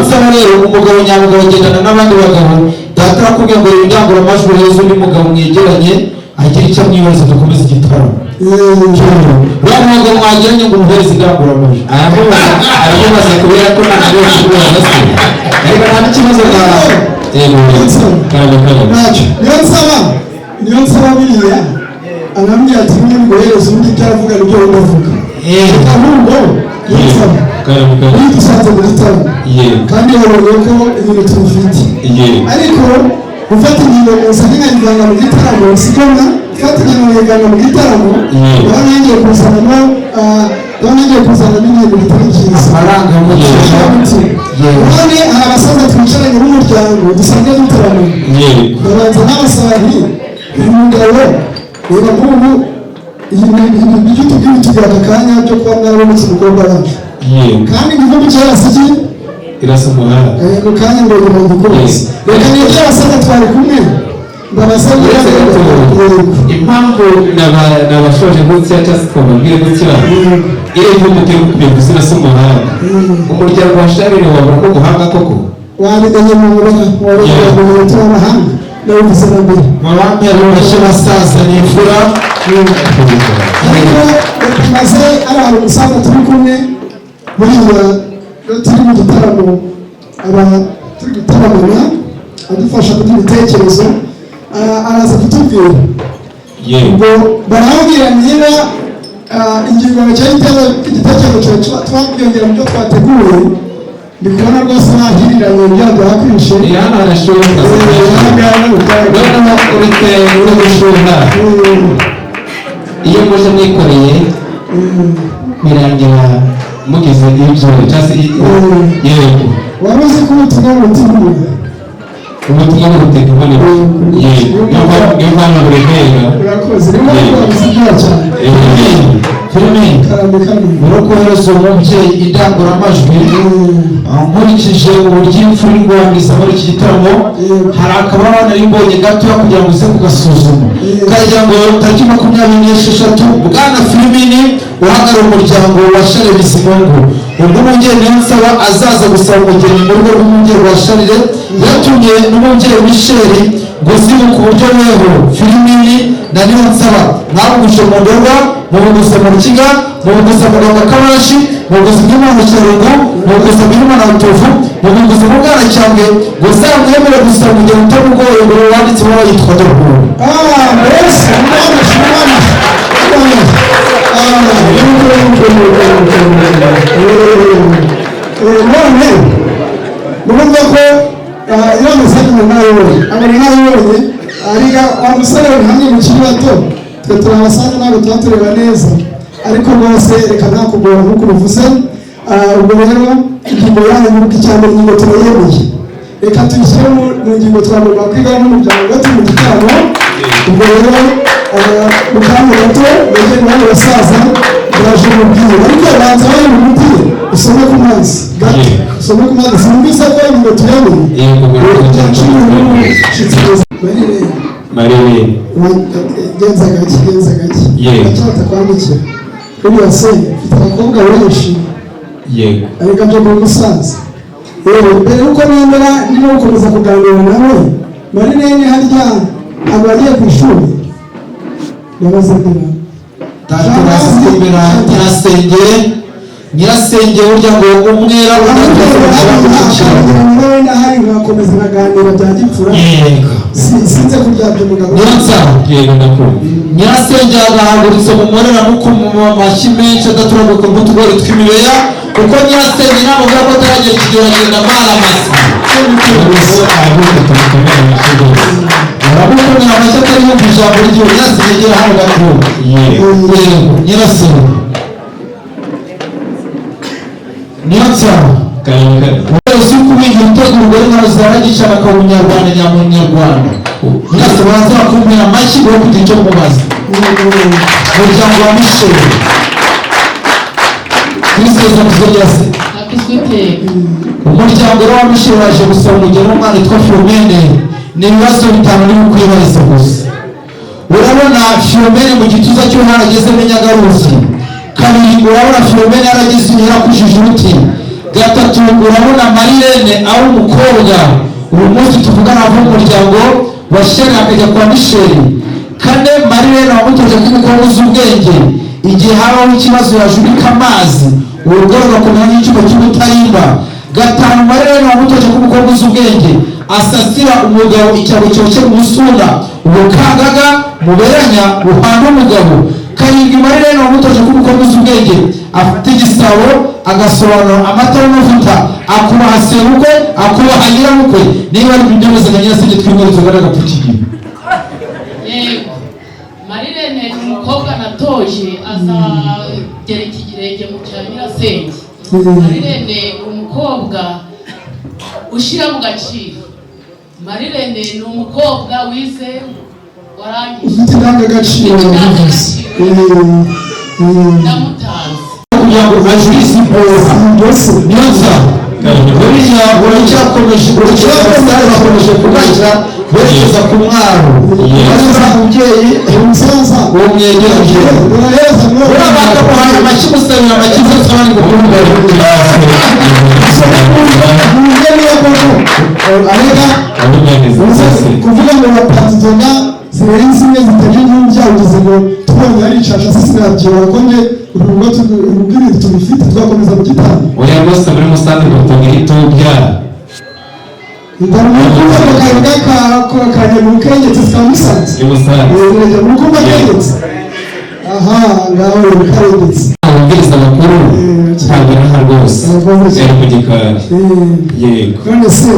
Nsaba rero umugabo nyamugabo agendana n'abandi bagabo. Data arakubwiye ngo reba indangururamajwi heza, undi mugabo mwegeranye agira icyo amwibaza, dukomeze igitaramo. Uriya mugabo mwageranye ngo umuhereze indangururamajwi. Aramubaza kubera ko nta ntabwo kumubaza se, ariko nta n'ikibazo na yego karabo karabo. Ntacyo, niyo nsaba, niyo nsaba biriya arambwira ati bimwe biguhereza undi ibyo aravuga nibyo wenda avuga. Ahubwo niyo nsaba karabo karabo. Iyo dusanze mu gitaramo kandi babonye ko ibintu tubifite, ariko gufata ingingo gusa nkayivanga mu gitaramo siko na gufata ingingo nkayivanga mu gitaramo, baba ngiye kuzanamo baba ngiye kuzanamo ibintu bitari byiza. Amarangamutima. None hari abasaza twicaranye b'umuryango dusanzwe dutaramye, babanza n'abasaba nti uyu mugabo reba nk'ubu ibi ibyo tubwira tugira aka kanya byo kuba mwarabonetse umukobwa wacu, kandi igihugu cyarasi iki. Irasa umuhanda. Mu kanya ngo nyuma ngikubise. Reka nibyo abasaza twari kumwe mbabaza niba. Uretse gato, impamvu nabashoje gutya cyangwa se twababwire gutya, iyo ivuga kubivuze irasa umuhanga, umuryango wa Sharire wabura ko guhanga koko. Wabimenye mu ngoma, wabimenye mu bintu w'abahanga, nabivuze na mbere. Mubambere bashya basaza ni imfura. Ariko reka maze ari hari umusaza turi kumwe. Buriya iyo turi mu gitaramo, aba turi gutaramana, adufasha kuduha ibitekerezo. Araza kutubwira. Ubwo barambwira niba ingingo cyangwa igitekerezo cyawe twabyongera mu byo twateguye. Ndi kubona rwose bahiriranye bya byakwishe. Hano harashuha, noneho uretse no gushuha, iyo muje mwikoreye birangira mugize ibyo cyangwa se yego. Wari uzi ko ubutumwa buruta Ubutumwa buruta inkoni, yego, niyo mpamvu buremera. Urakoze, niyo mpamvu wabuze ibyaha cyane. Filime. Karame, karame. Uri kohereza umubyeyi indangururamajwi. Nkurikije uburyo imfura iri guhangiriza muri iki gitaramo, hari akababa nari mbonye gatoya kugira ngo uze kugasuzuma, kagira ngo tariki 26, bwana Filimini uhagarariye umuryango wa Sharire Bizimungu, ubwo umubyeyi Niyonsaba azaza gusaba umugeni mu rugo rw'umubyeyi wa Sharire, yatumye n'umubyeyi Misheli ngo zibuke uburyo weho Filimini na Niyonsaba mwabuguje mu Ndorwa, mubuguza mu Rukiga, mubuguza mu Rwanda Kabashi, mubuguza bw'Imana Cyarungu, mubuguza bw'Imana Rutovu, mubuguza mu Bwanacyambwe, ngo zamwemere gusaba umugeni utamugoye, ngo wanditse ibaruwa yitwa Dorukuru. Ah, mbese umwana, umwana, umwana. Ah, none murumva ko iriya mesaje umuntu nayibonye, abona nayibonye, ariga wa musore uri hamwe mukiri bato, twe turi abasaza, ntabwo tuba tureba neza, ariko rwose reka ntakugora nk'uko ubivuze. Ubwo rero ingingo yanyu, nuko icya mbere ingingo turayemeye, reka tuyishyire mu ngingo twagomba kwiga n'umuryango turi mu gitaramo. Ubwo rero mu kanya gato begere hano basaza baje mubwira, ariko banza bari mu muti usome ku mazi gato, usome ku mazi. Sinumvise ko ingingo tuyemeye. Yego. Marire. Genza gake, genza gake. Yego. Batakwandikira uriya se mfite abakobwa benshi. Ariko byo kuba umusaza yewe, mbere yuko nemera ndimo gukomeza kuganira nawe, Marirene harya aba agiye ku ishuri, ndabaza mbera. Data urasimbera nyirasenge, nyirasenge burya ngo umwera Nawe ndahari nkakomeza nkaganira bya gipfura. Sinze kuryabya umugabo. Niyonsaba. Yego, ndakumva. Nyirasenge yagahagurutse mu murera muko mu mashyi menshi adaturaguka nk'utugori tw'imibeya, kuko nyirasenge namubwira ko ataragera ikigero agenda amaramasa. Noneho ahaguruke tumukomere amashyi rwose. Uramukomera amashyi atari yumva ijambo ry'iwe. Nyirasenge, gera hano gato. Yego. Yego, nyirasenge Niyonsaba. Karame, karame. Wese ukubigira utegura urugore nka ruzara akaba umunyarwanda nyamunyarwanda. Nyirasenge, baza bakumira amashyi wo kugira icyo mubaza umuryango wa Misheli. Kristo kuzogera se. Akuzwe iteka. Umuryango rero wa Misheli waje gusaba umugeni w'umwana witwa Filomene. Ni ibibazo bitanu niba ukwibariza gusa. Urabona Filomene mu gituza cy'uwo haragezemo inyagaruzi? Kabiri, urabona Filomene yaragize yarakujije uruti? Gatatu, urabona Marirene ari umukobwa uyu munsi tuvugana ava mu muryango wa Sheri akajya kwa Misheli? Kane, Marirene wamutoje ko umukobwa uzi ubwenge, igihe habaho ikibazo yajubika amazi urugo rugakomera nk'icyuma cy'ubutarimba? Gatanu, Marirene wamutoje ko umukobwa uzi ubwenge asasira umugabo icyago cyoshye mu musunda, ubukangaga muberanya buhanda umugabo? Karindwi, Marirene wamutoje ko umukobwa uzi ubwenge afata igisabo agasobanura amata n'amavuta, akubaha sebukwe, akubaha nyirabukwe? Niba ari ibyo byose, na nyirasenge twimweretse n'agapfukigihe. Yego, Marirene ni umukobwa natoje azagera ikirenge mu cya nyirasenge. Marirene ni umukobwa ushyira mu gaciro. Marirene ni umukobwa wize, warangije. Ufite indangagaciro. Ndamutanze. Kugira ngo ajurize impuha. Mbese. Niyonsaba. Buriya uracyakomeje, bakomeje kugashyira berekeza ku mwaro, maze uriya mubyeyi Umusaza uwo mwegereje uraheza. Buriya bakamuhaye amashyi, musabira amashyi zose abandi gukunda. Mwumve niba koko arega kuvuga ngo bapanze inzoga zirenze imwe zitaje nk'ibyaha, ugeze ngo tubonye hari icasha se sinabyibuha ko nge urugo ibintu tubifite twakomeza mu gitambo. Oya rwose, muri Musanze dutunga itubya. Ndamukumva mu kayoga ka Nyamukengetse ka Musanze. I Musanze. Nyamukumva kengetse, aha ngaho karengetse. Ababwiriza bakuru ntabwo ari rwose, yari mu gikari, yego. None se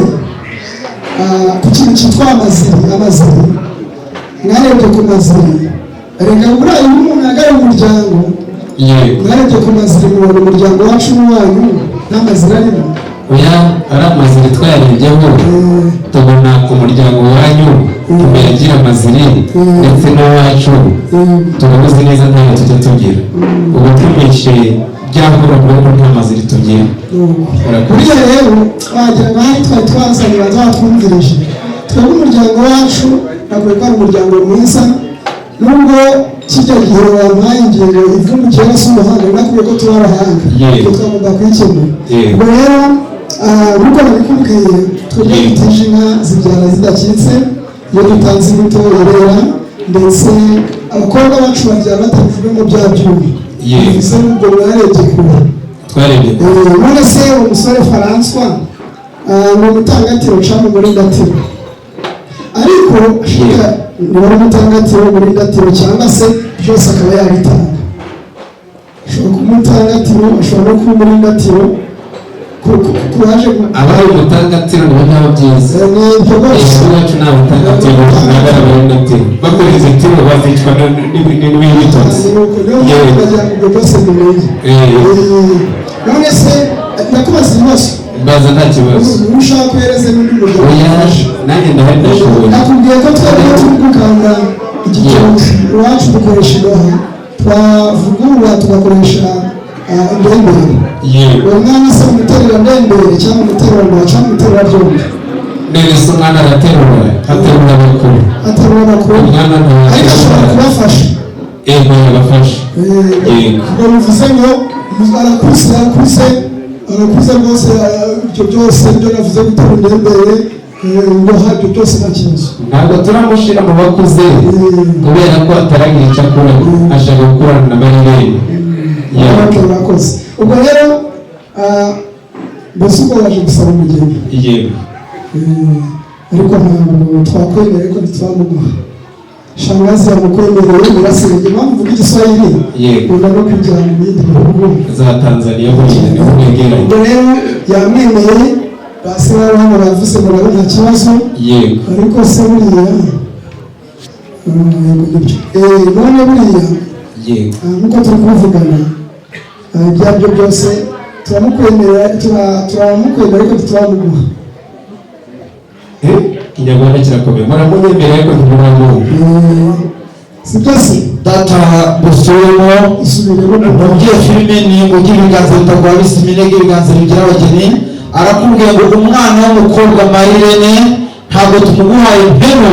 ku kintu cyitwa amaziri, amaziri mwarebye ku maziri, reka buriya iyo umuntu yagaye umuryango, mwarebye ku maziri mubona umuryango wacu n'uwanyu nta maziri arimo? Oya, ari amaziri twayarebyeho, tubona umuryango wanyu tuyagira amaziri, ndetse n'uwacu turabuze neza, ntayo tujya tugira. Ubu twumvishe byahura kubona nta maziri tugira. Urakoze. Burya rero wagira ngo ahari twari twazanye baza batwumvirije. Twebwe umuryango wacu ntabwo ko ari umuryango mwiza, nubwo kijya gihe wampaye ingingo ivumbukiye kera si umuhanga, nakubwiye ko tuba abahanga, twe twagomba kuyikemura. Ubwo rero nk'uko nabikubwiye, twebwe dutije inka zibyara zidakitse. Iyo dutanze imbuto irera, ndetse abakobwa bacu babyara batavuyemo bya byuma. Bivuze ngo mwarebye kure. Twarebye. None se uwo musore Francois ni umutangatiro cyangwa umurindatiro? Ariko shika niba ari umutangatiro, umurindatiro, cyangwa se byose akaba yabitanga. Ashobora kuba umutangatiro, ashobora no kuba umurindatiro ku waje Abaye umutangatiro nibo byaba byiza. Ni ibyo rwose. Iwacu ni abatangatiro, ntabwo ari abarindatiro. Bakora inzitiro bazicwa n'ibitotsi. Nuko niyo mpamvu bagira ngo ibyo byose bimenye. None se ndakubaza ibibazo? Mbaza, nta kibazo. Niba ushaka kohereza n'undi muryango. Oya, nanjye ndahari, ndashoboye. Nakubwiye ko twebwe turi gukanda igitoki iwacu dukoresha indoha, twavugurura tugakoresha indembere. Uwo mwana se umuterura ndembere cyangwa umuterura ndoha cyangwa umuterura byombi? None se umwana araterura, aterura abakuru. Aterura abakuru. Umwana Ariko ashobora kubafasha. Yego, yabafasha, yego. Ubwo bivuze ngo arakuze, arakuze, arakuze rwose. Ibyo byose ibyo navuze, guterura indembere, indoha, ibyo byose nta kibazo. Ntabwo turamushyira mu bakuze kubera ko ataragira icyo akora, ashaka gukorana na Marirene. Okay, murakoze. Ubwo rero mbese ubwo waje gusaba umugeni? Yego. Ariko ntabwo twakwemereye, ariko ntitwamuguha. Shangazi yamukwemereye, nyirasenge. Impamvu mvuga Igiswahili, nkunda no kwigira mu bindi bihugu. Za Tanzania buriya niho mwegeranye. Ubwo rero yamwemeye, basi rero hano bavuze ngo nabo nta kibazo. Ariko se buriya yego nibyo. None buriya nk'uko turi kubivugana, ibyo ari byo byose turamukwemerera, turamukwemerera ariko ntituramuguha. Ikinyarwanda kirakomeye. Muramunyemerera ariko ntimuramuha. Si byo se? Data, busubiremo. Umubyeyi filime ni ugira ibiganza bitagwa bisiminega, ibiganza bigira abageni. Arakubwiye ngo umwana w'umukobwa Marirene ntabwo tumuguhaye mpemu,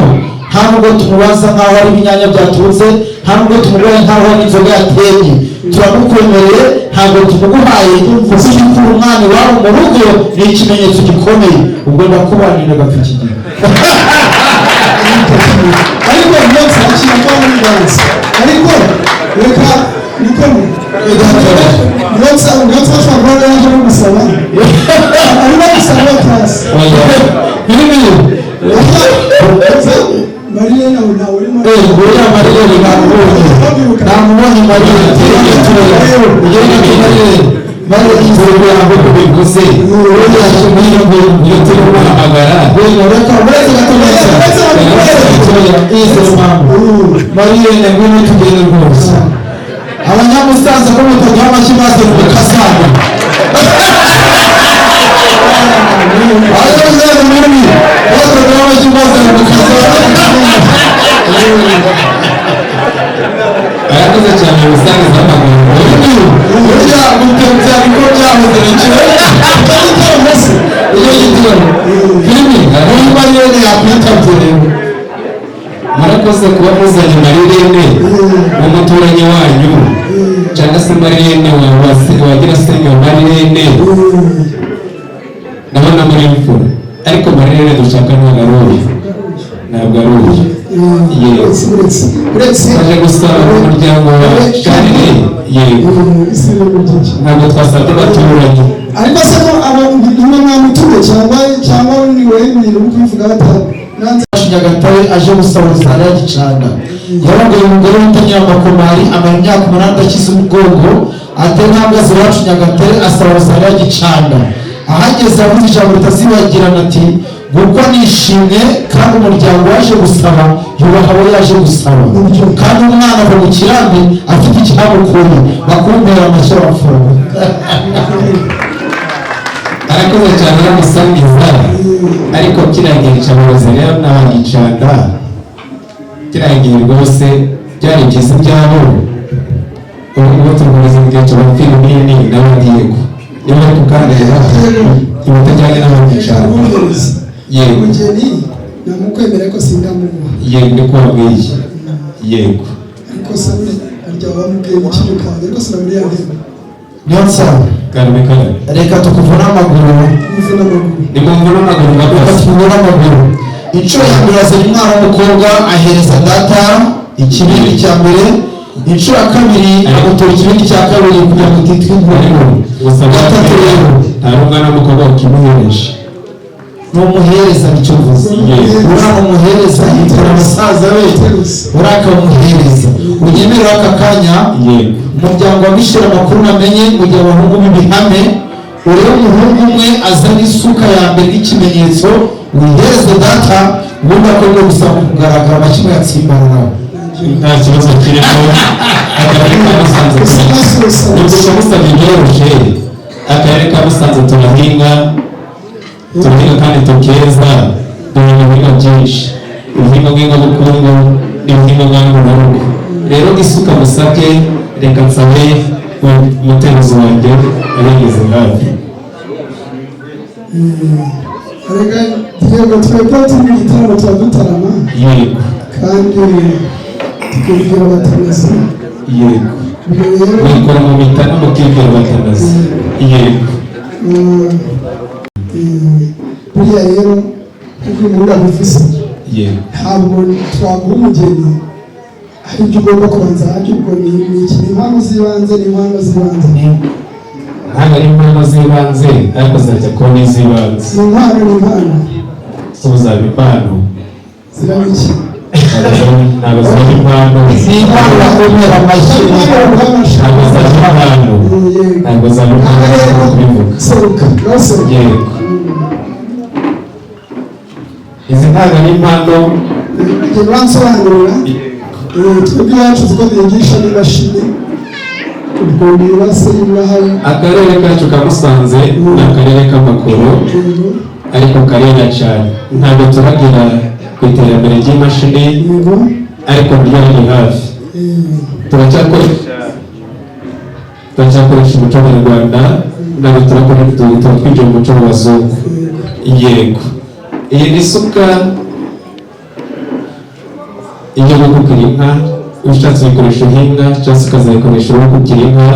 nta nubwo tumubaza nk'aho ari ibinyanya byaturutse, nta nubwo tumuguhaye nk'aho ari inzoga yateye. Turamukwemereye, ntabwo tumuguhaye, kuko iyo ukura umwana iwabo mu rugo ni ikimenyetso gikomeye. Ubwo ndakubanira gapfa iki gihe. Ariko byose akira ko ari inganzo, ariko reka niko ndetse ashobora kuba yaje no gusaba, arimo gusaba class. Mariya nawe ntawe urimo. Uriya Marirene namubonye, namubonye. Marirene, ugende gatoya. Marirene, Turi aho bivuze iyo turi kumuhamagara. Reka uretse gatoya, izo mpamvu. Marirene, ngwino tugende rwose. Abanyamusanze ko mutaduha amashyi maze mukasanga abanyamusanze muri bataduha amashyi maze mukasanga. Arakoze cyane, ubusangiza amagambo. Burya gutebya niko bya Ntabwo icyo gitero filimi muri Marirene yakwitabye rero. Murakoze kuba muzanye Marirene w'umuturanyi wanyu, cyangwa se Marirene wa nyirasenge wa Marirene. Ndabona muri imfura, ariko Marirene dushaka ntabwo ari uyu, ntabwo ari uyu. Yego. Uretse, uretse. Twaje gusaba umuryango wa Sharire, yego. Isi ni byinshi. Ntabwo twasabye abaturanyi. Ariko se ko abo nimwe mwamutuye cyangwa ni wowe ibintu uri kubivuga nanze? Nyagatare aje gusaba Rozariya Gicanda. Yarongoye umugore wita Nyiramakomari, amara imyaka 8 adakiza umugongo, atera intambwe aza iwacu Nyagatare asaba Rozariya Gicanda. Ahageze avuze ijambo ritazibagirana ati: "Gukwa nishimye, kandi umuryango waje gusaba yubaha abo yaje gusaba, kandi umwana ava mu kirambi afite icyamukuye." Bakumpera amashyi abapfura. Arakoze cyane aramusangiza, ariko kiriya gihe cya Rozariya n'Abagicanda, kiriya gihe rwose byari byiza ibyabo. Ubu ngubu turi mu gihe cya Filimini n'Abadiyego, niba bari kuganira ibitajyanye n'Abagicanda. Yego. Umugeni namukwemera, ariko sindamuguha. Yego, niko wabwiye, yego. Ariko se arya wamubwiye mu kindi kanjye, ariko sinaburi yantebe. Niyo nsaba. Karame, karame. Reka tukuvune amaguru. Muvune amaguru. Nimumvune amaguru. Reka Murakoze. tukuvune amaguru. Inshuro ya mbere azanye umwana w'umukobwa, ahereza data ikibindi cya mbere. Inshuro ya kabiri amutora ikibindi cya kabiri kugira ngo utitwe inkuru. Gusa Gatatu rero nta n'umwana w'umukobwa ukimuhereje. Ni umuhereza, nicyo mvuze. Uriya ni umuhereza, yitora basaza be, uriya akaba umuhereza. Unyemerera aka kanya? Yego. Umuryango wa Misheri, amakuru namenye, mu gihe abahungu b'ibihame, urebe umuhungu umwe azana isuka ya mbere nk'ikimenyetso, wihereze data, ubundi akorwe gusa ku mugaragaro, amashyi yatsimbararaho. Nta kibazo kirimo. Akarere ka Musanze, nubwo musabye byoroshye, akarere ka Musanze turahinga, turahinga kandi tukeza. Duhinga ibihingwa byinshi, ibihingwa ngengabukungu n'ibihingwa ngandurarugo. Rero isuka musabye, reka nsabe umuteruzi wanjye abigeze hafi. Reka yego, twebwe turi mu gitaramo, tuba dutarama. Yego. Kandi tukibwira abatanazi. Yego. Ubwo rero Mwikora mu mitana mukibwira abatanazi, yego. Buriya rero nk'uko uyu muhungu abivuze, ntabwo twaguha umugeni, hari ibyo ugomba kubanza harya. Ubwo ni iki? Ni impano z'ibanze, ni impano z'ibanze. Ntabwo ari impano z'ibanze, ariko zajya kuba n'iz'ibanze. Ni impano, ni impano. Ubu zaba impano. Ziraba iki? Ntabwo zaba impano. Ni impano, bakomera amashyi. Ntabwo zaba impano, ntabwo zaba impano, nkuko kubivuga. Seruka, nawe seruka. Yego, izi ntabwo ari impano. Njye uransobanurira. Twebwe iwacu tuko duhingisha n'imashini, ubwo niba se niba hari Akarere kacu ka Musanze ni akarere k'amakoro, ariko karera cyane. Ntabwo turagera ku iterambere ry'imashini, ariko ryo riri hafi. Turacyakoresha umuco nyarwanda, ntabwo turakora, tuba twinjiye mu muco w'abazungu. Yego, iyi ni isuka ijya gukukira inka. Ushatse uyikoresha uhinga, cyangwa se ukazayikoresha uri gukukira inka.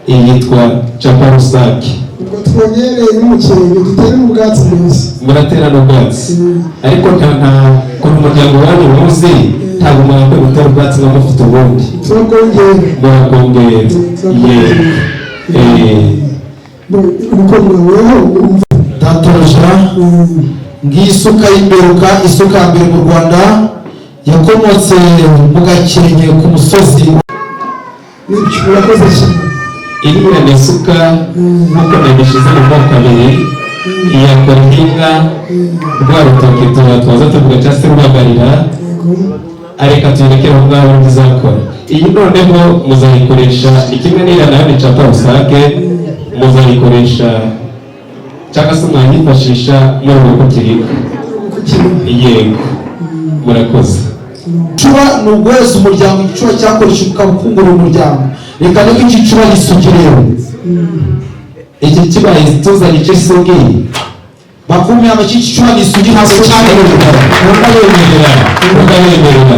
Iyi yitwa caparusake. Ubwo twongereye n'umukenke, dutere n'ubwatsi mbese. Muratera n'ubwatsi, ariko nta kuntu umuryango wanyu muzi, ntabwo mwakwiye gutera ubwatsi ngo mufite ubundi. Turabwongera. Murabwongera, yego. Uko mwaweho umva. Databuja, ngiyi isuka y'imberuka, isuka ya mbere mu Rwanda, yakomotse mu Gakenke ku musozi. Nibyo, urakoze cyane. Iriya ni isuka nk'uko nabishyize mu moko abiri: iyakora impinga rwa rutoki tuba twaza tuvuga, cyangwa se rwagarira, areka tuyirekere aho ngaho ntizakora. Iyi noneho muzayikoresha ni kimwe n'iriya, nayo ni capa rusake, muzayikoresha cyangwa se mwayifashisha muri gukukira inka. Yego, murakoze. Igicuba ni uguhereza umuryango. Igicuba cyakoresha ukabukungura umuryango. Reka niko igicuba gisukireho. Iki kibaye tuzanye icy'isugi. Bakumira amashyi, isugi ntabwo cyabemerera. Ntukabemerera, ntukabemerera.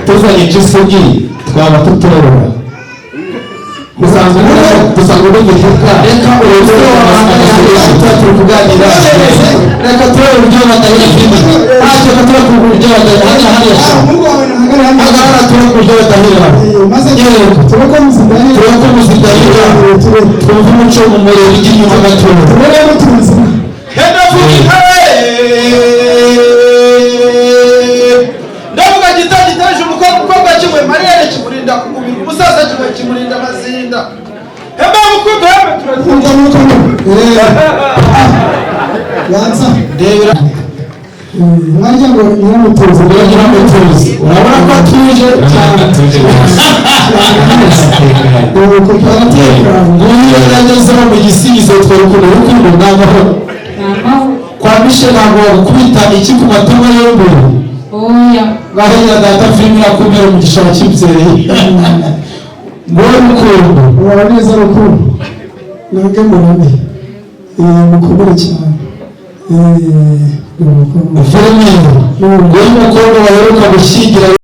Tuzanye icy'isugi twaba tutorora. Dusanzwe duvuga. Reka uburyo wabanganya turi kuganira, reka turebe uburyo batahira filime. Ntacyo, reka turebe uburyo batahira hariya hariya. Hagarara, turebe uburyo batahira. Maze Yego. tureko muzidahira. Turebe ko muzidahira, twumve umuco mu murenge ujya inyuma gato. Turebe mutuzi. Ndavuga intare, ndavuga gita giteje umukobwa, umukobwa kimwe Mariyane kimurinda kugubirwa, umusaza kimwe kimurinda amazinda. Hemba mukunda, hembe turagira. Nuko banza. Ndebera. Harya ngo nyiramutuzi? Nyiramutuzi, urabona ko atuje cyane. Atuje rwose. Nuko twaratekanye. Nguyu yari agezeho mu gisubizo. Twari ukuntu rukundo ni amahoro. Kwa Mishe ntabwo bagukubita iki ku matama yombi? Oya. Ngaho data filime irakumira umugisha wa kibyeyi nguwo rukundo. Uraba neza rukundo, mwebwe murame, mukomere cyane. Filime, nguyu mukobwa baheruka gushyingira.